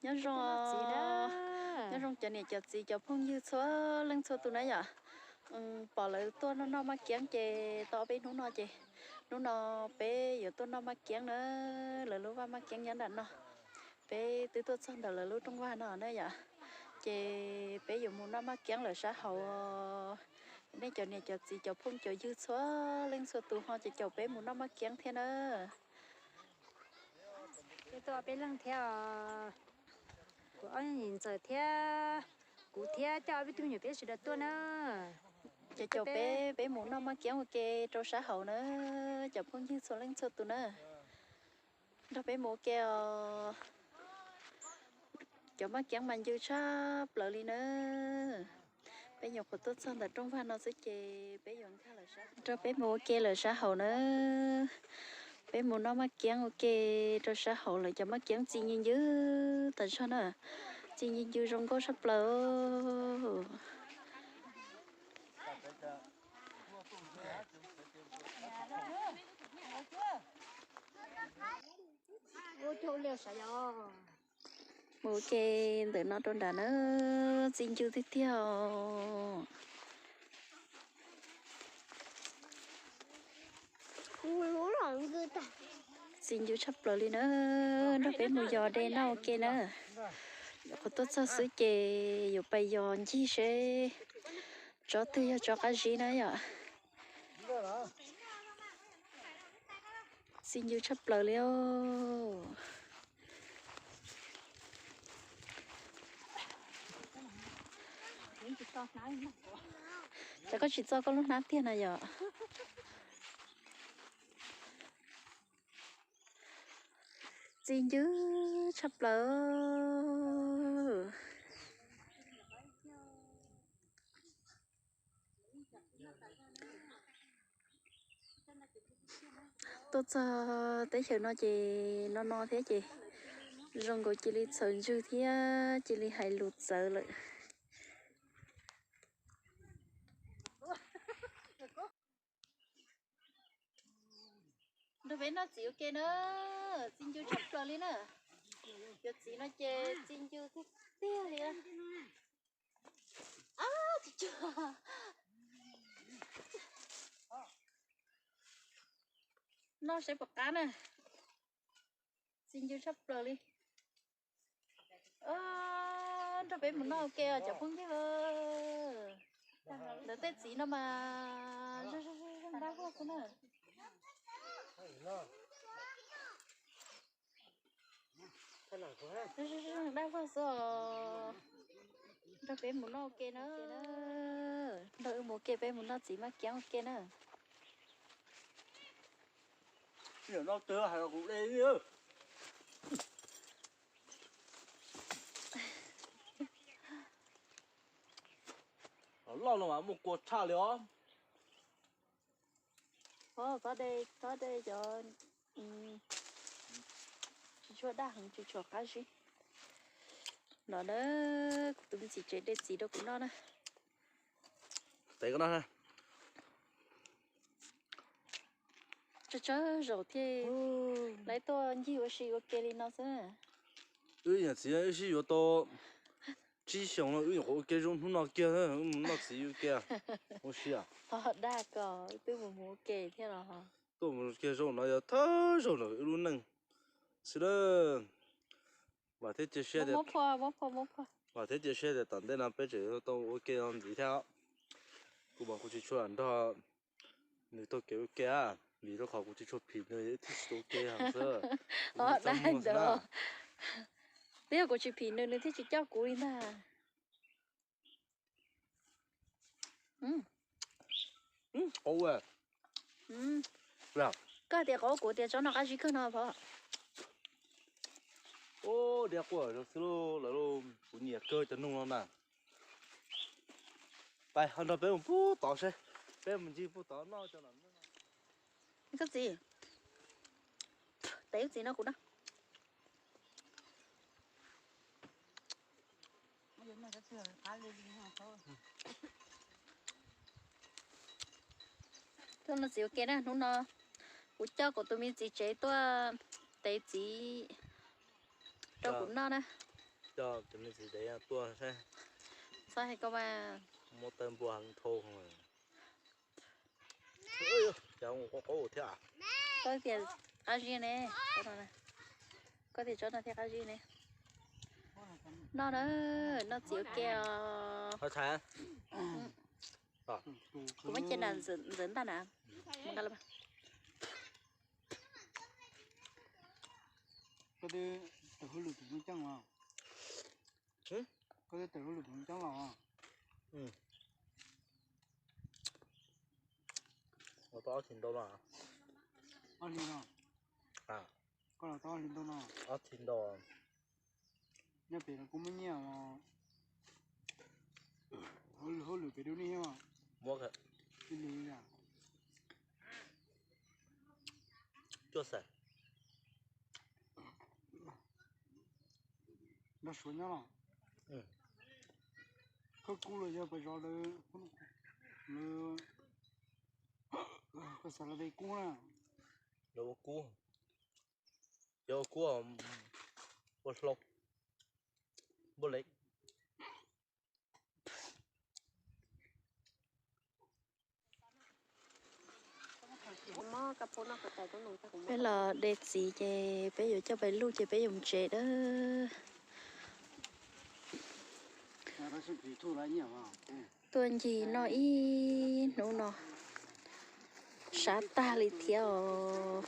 Nyob zoo, nyob zoo cov niam cov txiv cov phooj ywg txhua leej txhua tus na yom. Pom lawv tuaj noj noj maj kiab ces tau ob peb hnub no ces hnub no peb yuav tuaj noj maj kiab na. Lawv lub vaj maj kiab nyob nram no. Peb twb tuaj txog ntawm lawv lub rooj vag no na yom. Ces peb yuav mus noj maj kiab lawm sab hauv. Nej cov niam cov txiv cov phooj cov ywg txhua leej txhua tus ho ces caum peb mus noj maj kiab thiab na. Peb tuaj peb leeg thiab, kuv ob niam ntxawm thiab, kuv thiab coj ob peb tug me nyuam peb sawv daws tuaj na. Ces caum peb, peb mus noj maj kiab ua ke rau sab hauv na, cov phooj ywg txhua leej txhua tus na. Nrog peb mus ua ke os. Cov maj kiab mas ncw tshaj plaws li na. Peb nyuam qhuav tuaj txog ntawm rooj vag no xwb ces peb yuav nkag lawm sab, nrog peb mus ua ke lawm sab hauv na. Peb mus noj maj kiab ua ke rau sab hauv lawm, cov maj kiab txi ncw ncw tas zog na. Txi ncw ncw zoo nkauj tshaj plaws. Mus ua ke ntawm no rau nram na, txi ncw tiag tiag os. Txi ncw tshaj plaws li na, nrog peb mus yos dej noj ua ke na. Nyuam qhuav tuaj txog xwb ces yuav pais yos ncig seb tsob twg yog tsob qab zib na yom. Txi ncw tshaj plaws li os. Cas koj tsis txo koj lub hnab tiag na yom? Txi ncw tshaj plaws. Tuaj txog teb chaws no ces no no thiab ces zoo nkaus cia li txhawv ntswg thiab cia li hais lus txawv lawm. Nrog peb noj txiv ua ke na, txi ncw tshaj plaws li na. Cov txiv no ces txi ncw tiag tiag li. Noj saib puas qab na. Txi ncw tshaj plaws li. Nrog peb mus noj ua ke os cov phooj ywg. Lawv tej txiv no mas zoo zoo zoo zoo dab vog xwb na. Zoo zoo zoo dab vog xwb os. Nrog peb mus noj ua ke na. Nrog wb mus ua ke, peb mus noj txiv maj kiab ua ke na. Noj twg hais los kuv de li. Los loj no mas muaj kua tshaj li os. Txhob de, txhob de cov tsis tshua daj heev, tsis tshua qab zib. No na, kuv tus me txiv tsev de txiv rau kuv noj na. Tev koj noj na. Tsawg tsawg zaum thiaj lawv tuaj ncig ua si ua ke li no xwb. Wb niam txiv wb sib yuav tau tsib xyoos no wb nyuam qhuav ua ke zoo hnub no kiag, wb mus noj txiv ua ke. Ua si, dag koj twb mus mus ua ke thiab los. Tuaj mus kiag zaum no yog thawj zaug ntawm wb lub neej xwb na. Vam thiab cia siab tias, vam thiab cia siab tias tom ntej no peb tseem tau ua ke ntxiv thiab. Kuv mas kuv tsis tshua nrog nws taug kev ua ke, vim rau qhov kuv tsis tshua phim nws thiaj tsis tau ua ke xwb. Twb yog kuv tsis phim nws, nws thiaj tsis coj kuv li ntag. Qub. Koj tias qub, kuv tias tsob no qab zib kawg no pov. Diav quaj zoo xwb lauj, kuv nyiam kawg cov noog no na. Pais ho nrog peb mus pub tod seb, peb mus ncig pub tod noj cov no. Koj txiv, tev txiv no kuv na. Tuaj noj txiv ua ke na, hnub no kuv coj kuv tus me txiv tsev tuaj tev txiv rau kuv noj na. Coj cov me ntxhais dev tuaj saib. Txhob hais koj mas. Muab tawb npua heev dhau. Cov ua qaub qaub thiab. Koj tias qab zib ne, koj tias tsob no thiaj qab zib ne. Noj na, noj txiv ua ke os. Kuv muab cia nram ntxawm ntaj na. Koj twb tawm hauj lwm tseem ceeb los? Koj twb tawm hauj lwm tseem ceeb los? Los tau ob hlis ntau no. Ob hlis no. Koj los tau ob hlis ntau no. Ob hlis ntau. Nyob pem no kuv muaj nyiaj os. Hauj lwm pem dua nej thiab. Muab. Cuaj xees. Nrog Suav nyob los? Koj kub los yog pas zov lawv, lawv, koj xav lawv kub na. Lawv ua kub, cov ua kub, ua hlau, npua lev. Peb los de txiv ces peb yuav coj pais luj ces peb yuav mus tsev dawb. Tuaj ncig noj ib hnub no sab tag li thiab os.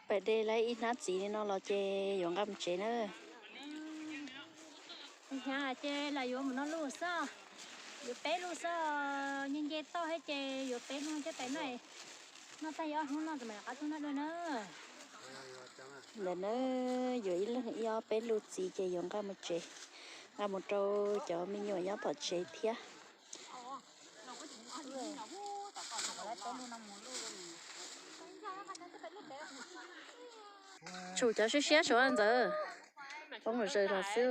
Pais de lawm ib hnab txiv li no los ces yuav nqa mus tsev na. Hnyav ces los yuav mus noj luj xwb, yuav peb luj xwb, nce nce toj thiab ces yuav peb luj coj pais noj. Noj tag ib ob hnub no txawm mam rov qab tuaj noj dua na. Ntawm na, yuav ib leeg ib ob peb luj txiv ces yuav nqa mus tsev, nqa mus rau cov me nyuam nyob tom tsev thiab. Tsum cov siab siab saud ntxawm, poob mus zaws los xwb.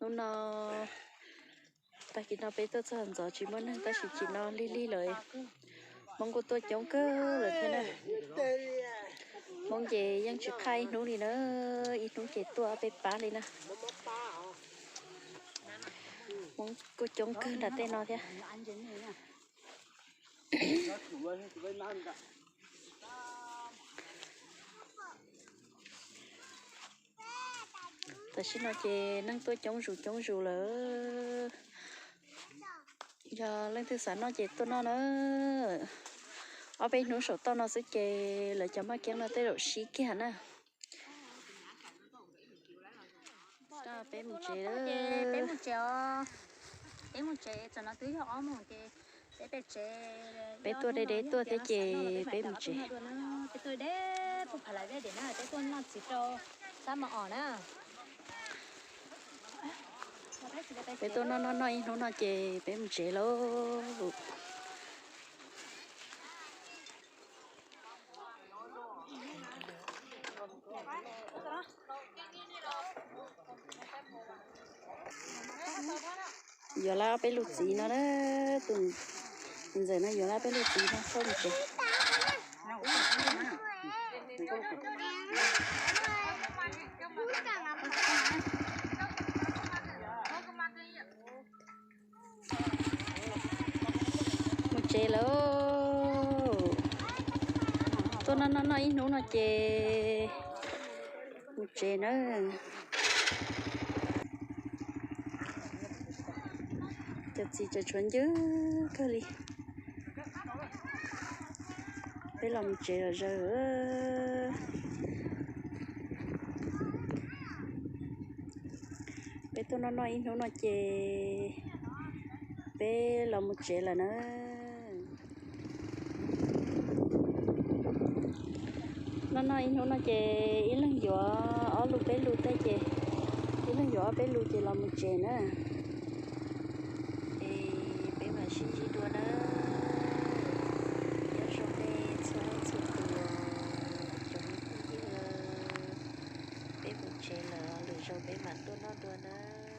Hnub no, tag kis no peb tuaj txog ntxov tsis muaj neeg tab sis tsis no lig lig lawm. Hmoob kuj tuaj coob kawg lawm thiab na. Hmoob ces yeej tsis qaj ib hnub li na, ib hnub ces tuaj peb pab li na. Hmoob kuj coob kawg nram tej no thiab. Tam sim no ces neeg tuaj coob zus coob zus lawm. Yog leej twg xav noj ces tuaj noj na. Ob peb hnub saum toj no xwb ces lawv cov maj kiab no tej zaum sib kiag na. Peb mus tsev, peb mus tsev os. Peb mus tsev, tam no twb yog ob moos ces peb pem tsev. Peb tuaj deb deb tuaj thiab ces peb mus tsev. Peb tuaj deb puag phav lawv deb deb na, peb tuaj noj txiv rau sab mos os na. Peb tuaj noj noj noj ib hnub no ces peb mus tsev lauj. Yuav lawm ob peb lus txiv no na, tus ntxawm no yuav lawm ob peb lus txiv no, mus tsev. Mus tsev lawm. Tuaj noj noj noj ib hnub no ces mus tsev na. Cov txiv tseem tshuav ncw kawg li. Peb los mus tsev lom zaws. Peb tuaj noj noj ib hnub no ces peb los mus tsev lawm na. Noj noj ib hnub no ces ib leeg yuav ob lus peb lus tej ces, ib leeg yuav ob peb lus ces los mus tsev na. Es peb mam sib ntsib dua na. tsev lawm, lwm zaus peb mam tuaj noj dua na.